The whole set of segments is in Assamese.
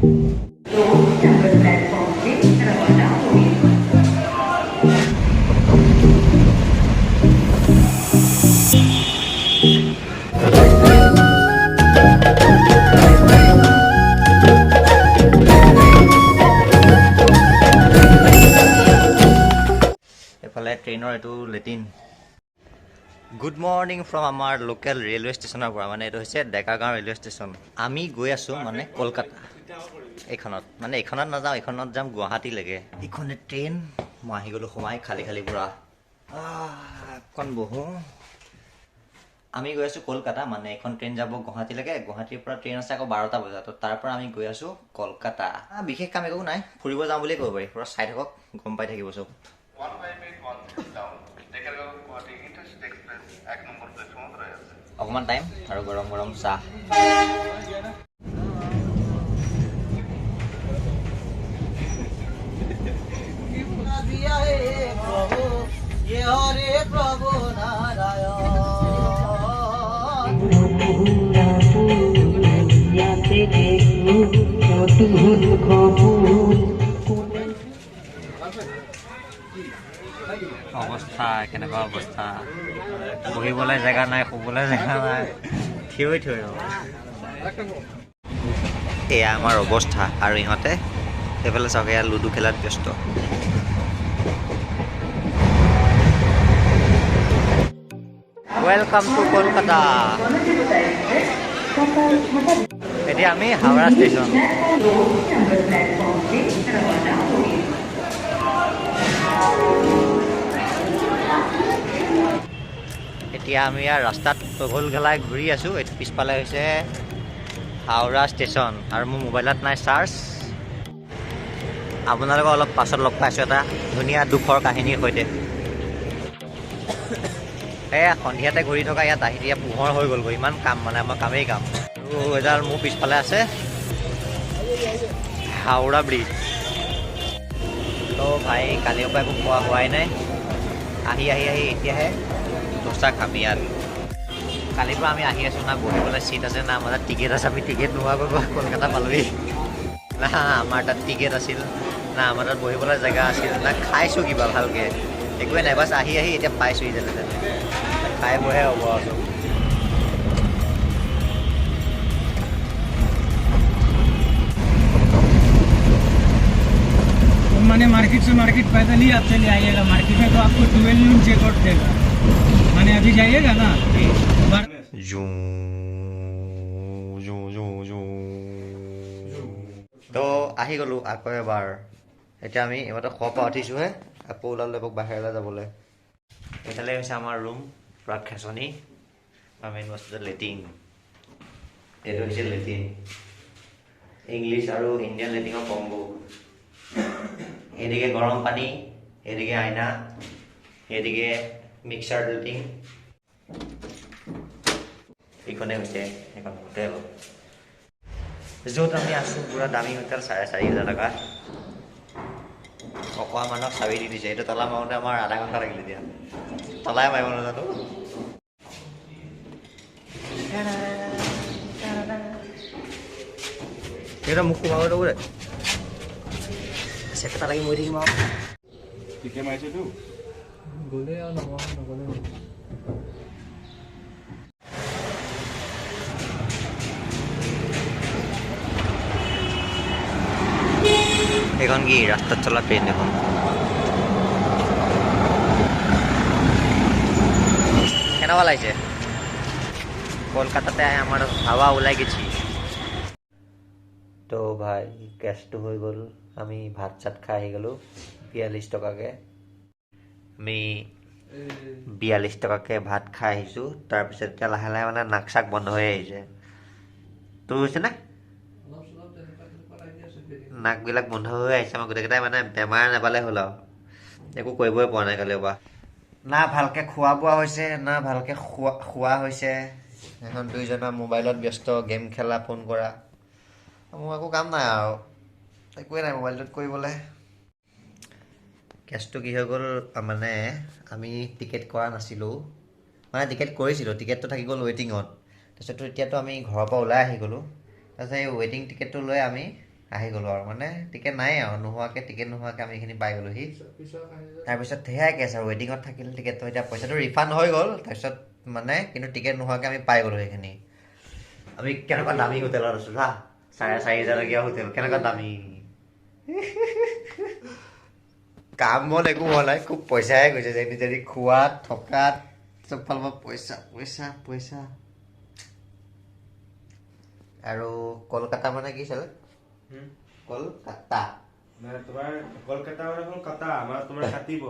नंबर प्लेटफॉर्म से रवाना होगी। এইফালে ট্ৰেইনৰ এইটো লেটিন। গুড মৰ্ণিং ফ্ৰম আমাৰ লোকেল ৰেলৱে ষ্টেচনৰ পৰা, মানে এইটো হৈছে ডেকাগাঁও ৰেলৱে ষ্টেচন। আমি গৈ আছোঁ মানে কলকাতা এইখনত, মানে এইখনত নাযাওঁ, এইখনত যাম গুৱাহাটীলৈকে। এইখনে ট্ৰেইন। মই আহি গ'লোঁ সোমাই, খালী খালী পূৰা। অকণ বহোঁ। আমি গৈ আছোঁ কলকাতা, মানে এইখন ট্ৰেইন যাব গুৱাহাটীলৈকে। গুৱাহাটীৰ পৰা ট্ৰেইন আছে আকৌ 12টা বজাত, তাৰ পৰা আমি গৈ আছোঁ কলকাতা। বিশেষ কাম একো নাই, ফুৰিব যাওঁ বুলিয়ে ক'ব পাৰি। পূৰা চাই থাকক, গম পাই থাকিব চব। 15816 down, Dekargaon Guwahati intercity express 1 number প্লেটফৰ্মত ৰৈ আছে। অকণমান টাইম আৰু গৰম গৰম চাহ। অৱস্থা কেনেকুৱা অৱস্থা! বহিবলৈ জেগা নাই, শুবলৈ জেগা নাই, থিয় থিয়। এয়া আমাৰ অৱস্থা। আৰু ইহঁতে সেইফালে চাওক, এয়া লুডু খেলাত ব্যস্ত। Welcome to Kolkata. এতিয়া আমি হাওৰা ষ্টেচন। नंबर प्लेटफॉर्म से रवाना होगी। এতিয়া আমি ইয়াৰ ৰাস্তাত টঘল ঘেলাই ঘূৰি আছোঁ। এইটো পিছফালে হৈছে হাওৰা ষ্টেচন আৰু মোৰ মোবাইলত নাই চাৰ্জ। আপোনালোকক অলপ পাছত লগ পাইছোঁ এটা ধুনীয়া দুখৰ কাহিনীৰ সৈতে। এয়া সন্ধিয়াতে ঘূৰি থকা ইয়াত আহি এতিয়া পোহৰ হৈ গ'লগৈ। ইমান কাম, মানে আমাৰ কামেই কাম। আৰু এডাল মোৰ পিছফালে আছে হাওৰা ব্ৰিজ। তো ভাই, কালিৰ পৰা একো খোৱা হোৱাই নাই। আহি আহি আহি এতিয়াহে দোচা খাম ইয়াত। কালিৰ পৰা আমি আহি আছোঁ, না বহিবলৈ চিট আছে, না আমাৰ তাত টিকেট আছে। আমি টিকেট নোহোৱাকৈ গৈ কলকাতা পালোহি। না আমাৰ তাত টিকেট আছিল, না আমাৰ তাত বহিবলৈ জেগা আছিল, না খাইছোঁ কিবা ভালকৈ, একোৱে নাই। বাছ, আহি আহি এতিয়া পাইছোঁহি যেনে তেনে। খাই বহে হ'ব আৰু চব। माने मार्केट से मार्केट पैदल ही आप चले आइएगा। मार्केट में तो आपको 12 नून चेकआउट देगा। माने अभी जाइएगा ना। জু জু জু জু। তো আহি গ'লোঁ আকৌ এবাৰ। এতিয়া আমি এইমাত্ৰ খোৱাৰ পৰা উঠিছোঁহে, আকৌ ওলালোঁ এপাক বাহিৰলৈ যাবলৈ। এইফালে হৈছে আমাৰ ৰুম, পূৰা খেচনি। আৰু মেইন বস্তুটো লেট্ৰিন। এইটো হৈছে লেট্ৰিন, ইংলিছ আৰু ইণ্ডিয়ান লেট্ৰিনৰ কম্বো। এইদিকে গৰম পানী, এইদিকে আইনা, এইদিকে মিক্সাৰ লেট্ৰিন। এইখনে হৈছে এখন হোটেল য'ত আমি আছোঁ, পূৰা দামী হোটেল, 4,500 টকা। অকৰা মানুহক চাবি দি দিছে। এইটো তলা মাৰোঁতে আমাৰ আধা ঘণ্টা লাগিল। এতিয়া তলাই মাৰিব নাজানো। এইটো মোক সোমাব দে, চেপেটা লাগি মৰি থাকিম আৰু। ঠিকে মাৰিছেতো। গ'লে আৰু নগ'লে। এইখন কি ৰাস্তাত চলা ট্ৰেইন দেখোন। কেনেকুৱা লাগিছে? কলকাতাতে আমাৰ হাৱা ওলাই গৈছি। তো ভাই, কেছটো হৈ গ'ল। আমি ভাত চাত খাই আহি গ'লোঁ 42 টকাকৈ। আমি 42 টকাকৈ ভাত খাই আহিছোঁ। তাৰপিছত এতিয়া লাহে লাহে মানে নাক চাক বন্ধ হৈ আহিছে। তোৰ হৈছেনে? নাকবিলাক বন্ধ হৈ আহিছে। আমাৰ গোটেইকেইটাই মানে বেমাৰ নাপালে হ'ল আৰু। একো কৰিবই পৰা নাই কালিৰ পৰা। না ভালকৈ খোৱা বোৱা হৈছে, না ভালকৈ খোৱা শোৱা হৈছে। এখন দুইজনৰ মোবাইলত ব্যস্ত, গেম খেলা, ফোন কৰা। মোৰ একো কাম নাই আৰু, একোৱেই নাই মোবাইলটোত কৰিবলৈ। কেছটো কি হৈ গ'ল, মানে আমি টিকেট কৰা নাছিলোঁ, মানে টিকেট কৰিছিলোঁ, টিকেটটো থাকি গ'ল ৱেইটিঙত। তাৰপিছত এতিয়াতো আমি ঘৰৰ পৰা ওলাই আহি গ'লোঁ। তাৰপিছত এই ৱেইটিং টিকেটটো লৈ আমি আহি গ'লোঁ আৰু মানে টিকেট নাই আৰু নোহোৱাকৈ, টিকেট নোহোৱাকৈ আমি এইখিনি পাই গ'লোহি। তাৰপিছত সেয়াই কেছ আৰু ৱেইটিঙত থাকিল টিকেটটো। এতিয়া পইচাটো ৰিফাণ্ড হৈ গ'ল তাৰপিছত মানে, কিন্তু টিকেট নোহোৱাকৈ আমি পাই গ'লোঁ সেইখিনি। আমি কেনেকুৱা দামী হোটেলত আছোঁ হা, 4,500 টকীয়া হোটেল, কেনেকুৱা দামী। কাম বন একো হোৱা নাই, খুব পইচাহে গৈছে যেনি তেনি, খোৱাত থকাত চব ফালৰ পৰা পইচা পইচা পইচা। আৰু কলকাতা মানে কি চালে? কলকাতা। মানে তোমাৰ কলকাতা মানে হ'ল কটা, মানে তোমাৰ কাটিব।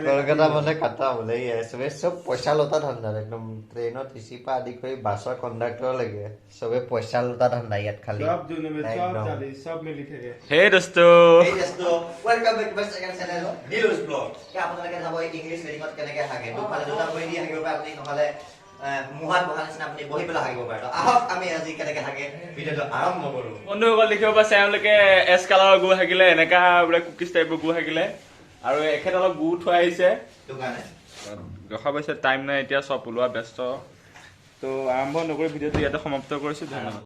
কলকাতা মানে কাটা বোলে। এই চবে চব পইচা লতা ধান্দা একদম, ট্ৰেইনত টিচি পৰা আদি কৰি বাছৰ কণ্ডাক্টৰলৈকে চবে পইচা লতা ধান্দা ইয়াত খালি। চব যোনে চব একদম। জানি চব মিলি থাকে। হে দোস্ত। Hey দোস্ত, welcome back to my second channel, Nilu's Vlog। এতিয়া আপোনালোকে চাব এই ইংলিছ লেটিনত কেনেকে হাগে। দুফালে দুটা ভৰি দি হাগিব পাৰে আপুনি, নহ'লে মুহাত বহা নিচিনা আপুনি বহি পেলাই হাগিব পাৰে। তো আহক, আমি আজি কেনেকে হাগে ভিডিঅ'টো আৰম্ভ কৰোঁ। বন্ধুসকল, দেখিব পাইছে, এওঁলোকে এছ কালাৰৰ গু হাগিলে, এনেকা বোলে কুকিজ টাইপৰ গু হাগিলে আৰু এখেত অলপ গু থৈ আহিছে। সেইটো কাৰণে দেখা পাইছে, টাইম নাই এতিয়া, চব ওলোৱা ব্যস্ত। তো আৰম্ভ নকৰি ভিডিঅ'টো ইয়াতে সমাপ্ত কৰিছোঁ। ধন্যবাদ।